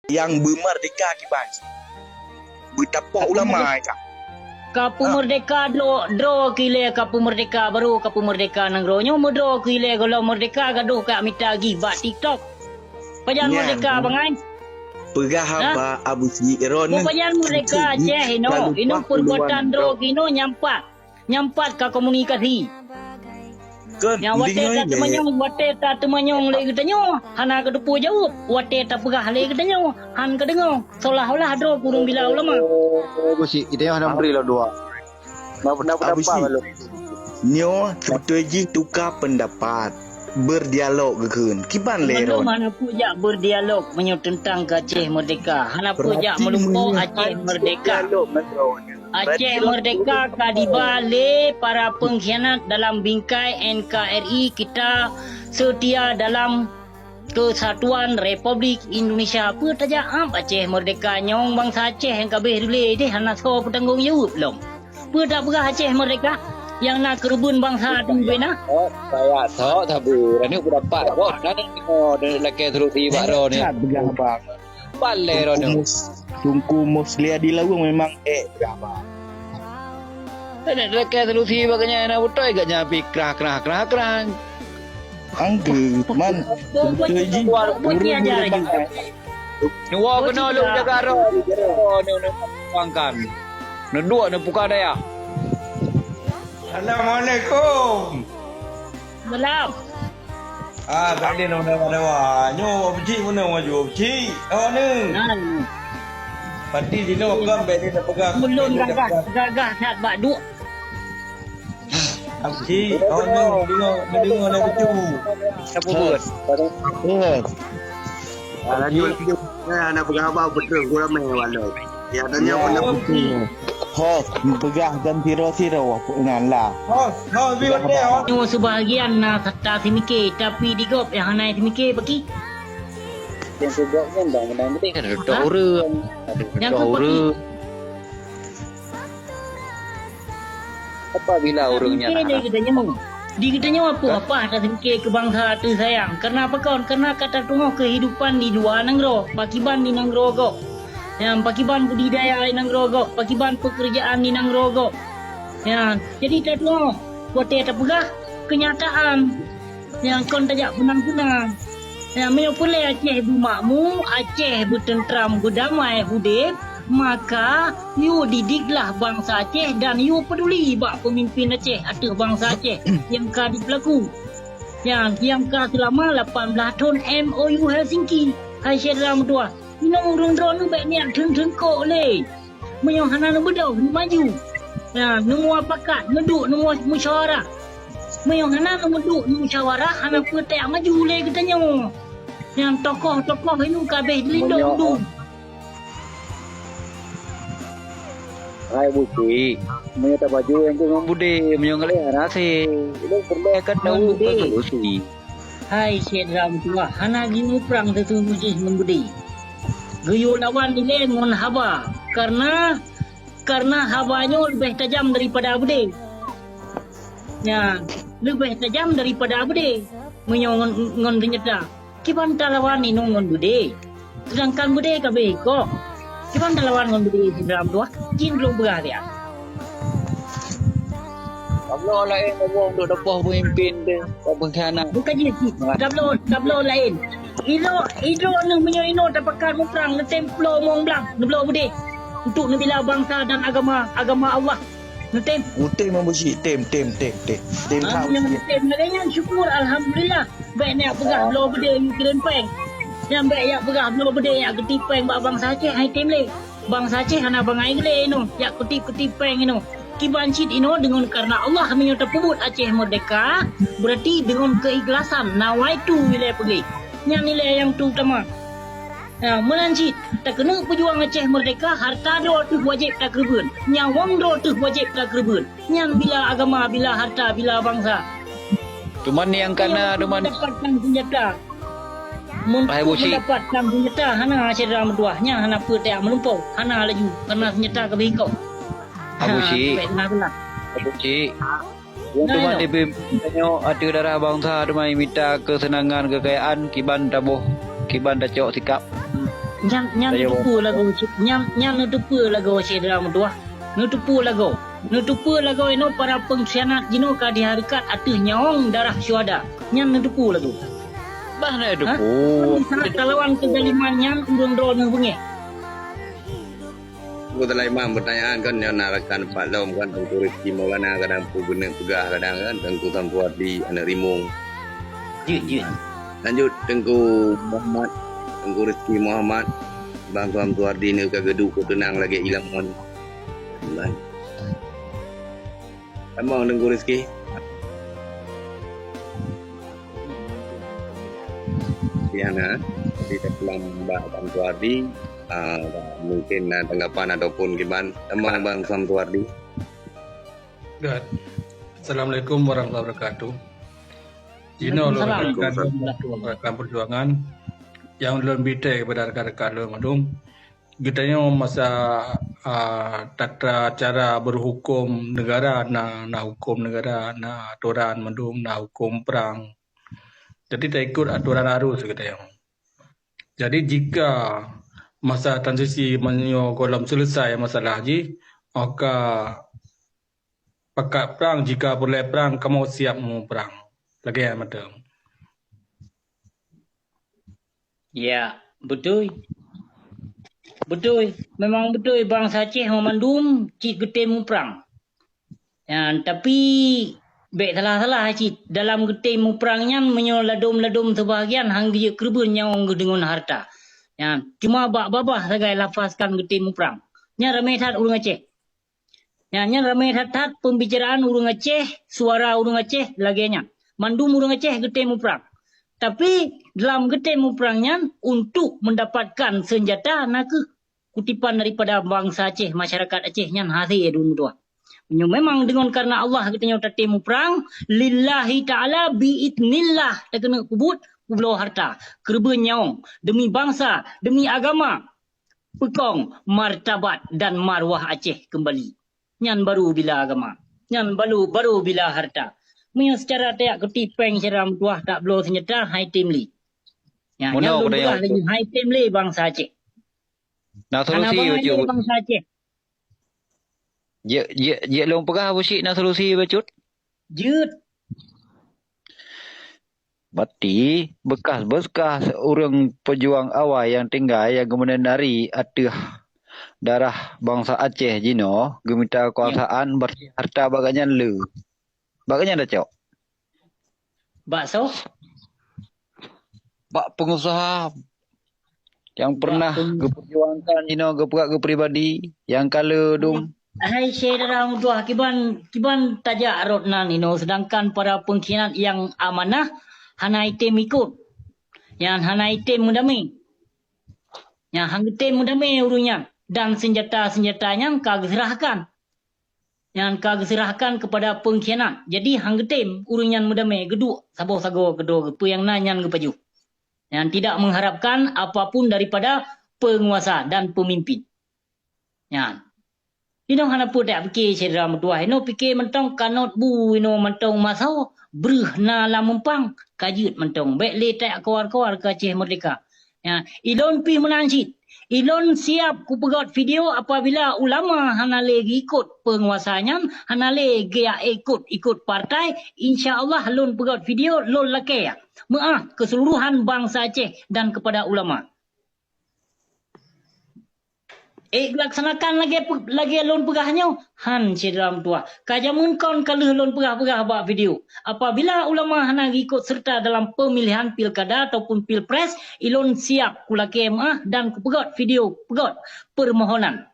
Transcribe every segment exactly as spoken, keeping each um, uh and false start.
Nyang beumeurdeka kiban. Beutapoh ulama ka. Ka peumeurdeka droe, droe keu ilée ka peumeurdeka, barô ka peumeurdeka nanggroe nyoe, meudroe keu ilée gohlom meurdeka gadôh ka mita gih bak TikTok. Pajan meurdeka bangai? Peugah haba Abu Syiek Ron. Pajan meurdeka Aceh inoe, inoe peurbuatan droe keu inoe nyampat. Nyampat ka komunikasi. Nyang watée tateumanyong, watée tateumanyong lé geutanyoe, hana geuteupeue jaweueb. Watée tapeugah lé geutanyoe, han geudeungoe. Seolah-olah droe kureueng bila ulama. Oh, Abu Syiek, geutanyoe hana meuri lom dua. Nyoe seubeutôi jih tuka peundapat. Beurdialog geukheun. Kiban lé Ron? Hana peue jak beurdialog meunyoe teuntang keu Aceh meurdeka. Hana peue jak meulumpoe Aceh meurdeka. Aceh meurdeka ka diba lé para peungkhianat dalam bingkai NKRI, kita seutia dalam keusatuan Republik Indonesia. Peue tajak ap Aceh meurdeka nyong bansa Aceh nyang ka abéh dilé deh hana soe peutanggong jaweueb lom. Peue tapeugah Aceh meurdeka nyang na keureubeuen bansa teuh bubena? Thok, kaya thok sabe. Ranuek peudapat. Boh, ranuek teuka lakée solusi bak droe nyoe. Palée droe nyoe. Teungku Mus-, Teungku Muslih di Laweueng memang ék drama. Lakée solusi bak geuhnyan na beutôi geuhnyan pi krah, krah, krah, krah. Anggeut man. Beutôi jih. Nyoe keunoe lôn jaga droe. Nyoe, nyoe, nyoe, pangkan. Neuduek neupuka dayah. Assalamualaikum. Salam. Ah, tak ada nama dewa. Nyoe Abu Cik mana maju Abu Cik? Awak ni. Pati sinoe kan bèk dia pegang. Ulôn gagah, gagah that bak duek. Abu Cik, awak ni dengar, dengar lagu tu. Siapa buat? Yes. Ah, laju, laju. Nah, nak pegang apa betul gua ramai walau. Ya, tanya pun nak betul. Hos, peugah dan siro-siro nyan lah. Hos, hos, bi watèe, hos. Nyoe seubahagian na tasimike, tapi di gob nyang hana simike baki. Yang sibuk nyan bang, menang gede kan ada ureueng. Ada ureueng. Apabila ureueng nyan di geutanyoe, di geutanyoe peue apa tasimike keu bansa teuh sayang? Karena apa kon? Karena ka tateungoh keuhidupan di luwa nanggroe, pakiban di nanggroe gob. Nyan pakiban budidaya di nanggroe gob, pakiban peukeurjaan di nanggroe gob. Nyan, jadi tateungoh watèe tapeugah keunyataan nyang kon tajak peunang-peunang. Nyan meunyoe peureulèe Aceh beumakmu, Aceh beuteunteram beudamai udép, maka yue didiklah bansa Aceh dan yue peuduli bak peumimpin Aceh ateueh bansa Aceh nyang ka jipeulaku. Nyan, nyang ka seulama lapan blaih thon M O U Helsinki. Hai syedara meutuwah, Inoe ureueng droeneuh bèk neujak theun-theun kok lé. Meunyoe hana neubeudôh, neumaju. Nyan, neumuapakat, neuduek, neumusyawarah. Meunyoe hana neumuduek, neumusyawarah, hana peue tajak maju lé geutanyoe. Nyan tokoh-tokoh inoe ka abéh dilindong dum. Hai Abu Cik, meunyoe tabaju nyang keu ngon budé, meunyoe ngon lé hana hasé. Ilôn peureulèe ka tawök solusi. Hai syedara meutuwah, hana jimuprang teuteumu jih ngon beudé. Geuyue lawan ilèe ngon haba, kareuna, kareuna haba nyoe leubeh tajam daripada beudé. Nyan, leubeh tajam daripada beudé meunyoe ngon, ngon seunyata. Kiban talawan inoe ngon beudé. Seudangkan beudé ka abéh ikoh. Kiban talawan ngon beudé syedara meutuwah, jih lôn peugah siat. Tabloe laén lagèe untuk dapoh peumimpin teuh, bak pengkhianat. Bukan jih, tabloe, tabloe laén. Inoe, inoe neuh meunyoe inoe tapakat muprang neutem ploh mong blang, neubloe beudé. Untuk neubila bansa dan agama, agama Allah. Neutem. Neutem Abu Cik, tem, tem, tem, tem. Tem. Ha, nyang neutem lagèe nyan syukur, alhamdulillah. Bèk neujak peugah bloe beudé ngon kirém péng. Nyan bèk jak peugah bloe beudé jak kutip péng bak bansa Aceh, hai tem lé. Bansa Aceh hana bangai geulé inoe, jak kutip-kutip péng inoe. Kiban cit inoe deungon kareuna Allah meunyoe tapeubuet Aceh meurdeka, beurati deungon keuikhlasan, nawaitu ilèe peugét. Nyan ilèe nyang teuutama. Nah, meunan cit, takeuneuk peujuang Aceh meurdeka, hareuta droe teuh wajéb takeureubeuen, nyawöng droe teuh wajéb takeureubeuen. Nyan bila agama, bila hareuta, bila bansa. Teuma nyang kana, teuma meudapat kang seunjata. Hai Abu Cik. Meudapat kang seunjata, hana syedara meutuwah, nyan hana peue tajak meulumpoe, hana laju, kareuna seunjata ka abéh ikoh. Abu Cik. Abu Cik. Nyang teuma dipimpén tanyoe ateueh darah bansa teuma mita keuseunangan keukayaan kiban taboh, kiban tacok sikap. Nyan, nyan Ayo. Neuteupeue lagoe, nyan, nyan neuteupeue lagoe syedara meutuwah. Neuteupeue lagoe. Neuteupeue lagoe inoe para pengkhianat jinoe ka dihareukat ateueh nyawöng darah syuhada. Nyan neuteupeue lagoe. Bah na Hah? Neuteupeue. Saat talawan keuzaliman nyan ureuëng droeneuh beungéh. Teungku Sulaiman, pertanyaan kan nyoe na rakan Pak Lom kan, Teungku Rizky Maulana kadang peugeuneuk peugah kadang kan, Teungku Samsuwardi aneuk Rimueng. Jeuet, jeuet. Lanjut, Teungku Muhammad, Teungku Rizky Muhammad, Bang Samsuwardi neu ka geuduek keu teunang lagée ilang mon. Tamong Teungku Rizky. Riana, di dalam Bang Samsuwardi, ah, mungkin na tanggapan ataupun kiban. Tamong Bang Samsuwardi. Good. Assalamualaikum warahmatullahi wabarakatuh. Jinoe lôn Waalaikumsalam. Rakan, rakan perjuangan nyang lôn bri tée kepada rakan-rakan lôn mandum. Geutanyoe masa, a, tata cara berhukum negara na, na hukum negara, na atoran mandum, na hukum prang. Jadi taikot atoran arus geutanyoe. Jadi jika masa transisi meunyoe gohlom selesai masalah jih, maka pakat prang, jika peureulée prang, kamoe siap muprang. Lagée nyan mantong. Ya, beutôi. Beutôi. Memang beutôi bansa Aceh mandum cit geutem muprang. Nyan, tapi bék salah-salah cit. Dalam geutem muprang nyan meunyoe ladom-ladom seubahagian han geujeuet keureubeuen nyawöng geuh deungon hareuta. Nyan, cuma bak babah sagai lafazkan geutem muprang. Nyan ramé that ureuëng Aceh. Nyan, nyan ramé that-that pembicaraan ureuëng Aceh, suara ureuëng Aceh lagée nyan. Mandum ureuëng Aceh geutem muprang. Tapi dalam geutem muprang nyan untuk mendapatkan senjata na kheueh kutipan daripada bansa Aceh, masyarakat Aceh nyan hase dum tuah. Meunyoe memang deungon karena Allah geutanyoe tatem muprang, lillahi ta'ala biidznillah takeuneuk peubuet, peubloe hareuta, keureubeuen nyawöng, demi bansa, demi agama, peukong martabat dan marwah Aceh keumbali. Nyan baru bila agama. Nyan baru, baru bila hareuta. Meunyoe seucara tajak keutik péng syedara meutuah tabloe seunjata, hai tem lé. Nyan, Meunoe nyan lôn keuneuk peugah lagée hai tem lé bansa Aceh. Na Hana solusi bangai bacut. Lé bansa Aceh. Jeuet, jeuet, jeuet lôn peugah Abu Syik na solusi bacut. Jeuet. Berarti bekas-bekas ureuëng pejuang awai nyang tinggai nyang geumeunari ateueh darah bansa Aceh jinoe geumita keukuasaan, berarti hareuta bak gobnyan le. Bak gobnyan tacok. Bak soe? Bak pengusaha nyang pernah peng- geuperjuangkan jinoe geupeugah geupribadi nyang ka le dum. Hai syedara meutuah, kiban, kiban tajak rot nan inoe, sedangkan para pengkhianat nyang amanah hana item ikot. Nyan hana item meudamé. Nyan han geutem meudamé ureuëng nyan dan senjata-senjata nyan ka geuseurahkan. Nyan ka geuseurahkan keupada pengkhianat. Jadi han geutem ureuëng nyan meudamé, geuduek saboh sagoe keudroe geuh, peue nyang na nyan geupajoh. Nyan tidak mengharapkan apapun daripada penguasa dan pemimpin. Nyan. Inoe hana peue tajak pike syedara meutuah. Inoe pike mantong kanot bu, inoe mantong masoe, breuh na lam mumpang, ka jeuet mantong. Bék lé tajak kawar-kawar keu Aceh Merdeka. Ya, ilôn pih meunan cit. Ilôn siap kupeugöt video apabila ulama hana lé geuikot peunguasa nyan, hana lé geujak ikot-ikot partai, insya Allah lôn peugöt video lôn lakée meu'ah keu seuluruhan bansa Aceh dan keupada ulama. Ék geulaksanakan lagée pe-, lagée lôn peugah nyoe? Han, syedara meutuah. Ka jameun kon ka lheueh lôn peugah-peugah bak video. Apabila ulama hana geuikot seureuta dalam peumilihan pilkada ataupun pilpres, ilôn siap kulakée meu'ah dan kupeugöt video peugöt peumohonan.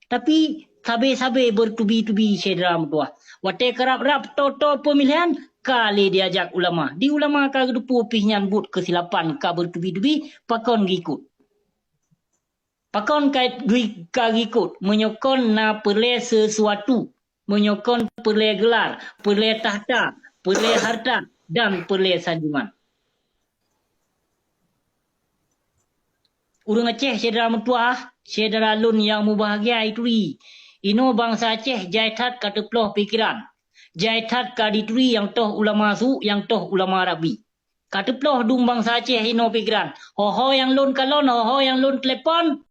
Tapi sabe-sabe beutubi-tubi, syedara meutuah. Watée karab-rab toe-toe peumilihan, ka lé diajak ulama. Di ulama ka geuteupeue pih nyan buet keusilapan, ka beutubi-tubi, pakon geuikot. Pakon ka, ka geuikot, meunyoe kon na peureulée sesuatu, meunyoe kon peureulée geular, peureulée takhta, peureulée hareuta, dan peureulée sanjungan. Ureuëng Aceh, syedara meutuah, syedara lôn nyang mubahgia, ituri. Inoe bansa Aceh jai that ka teuploh pikeran. Jai that ka dituri nyang toh ulama su, nyang toh ulama rabi. Ka teuploh dum bansa Aceh inoe pikiran. Ho-ho nyang lôn kalon, ho-ho nyang lôn telepon,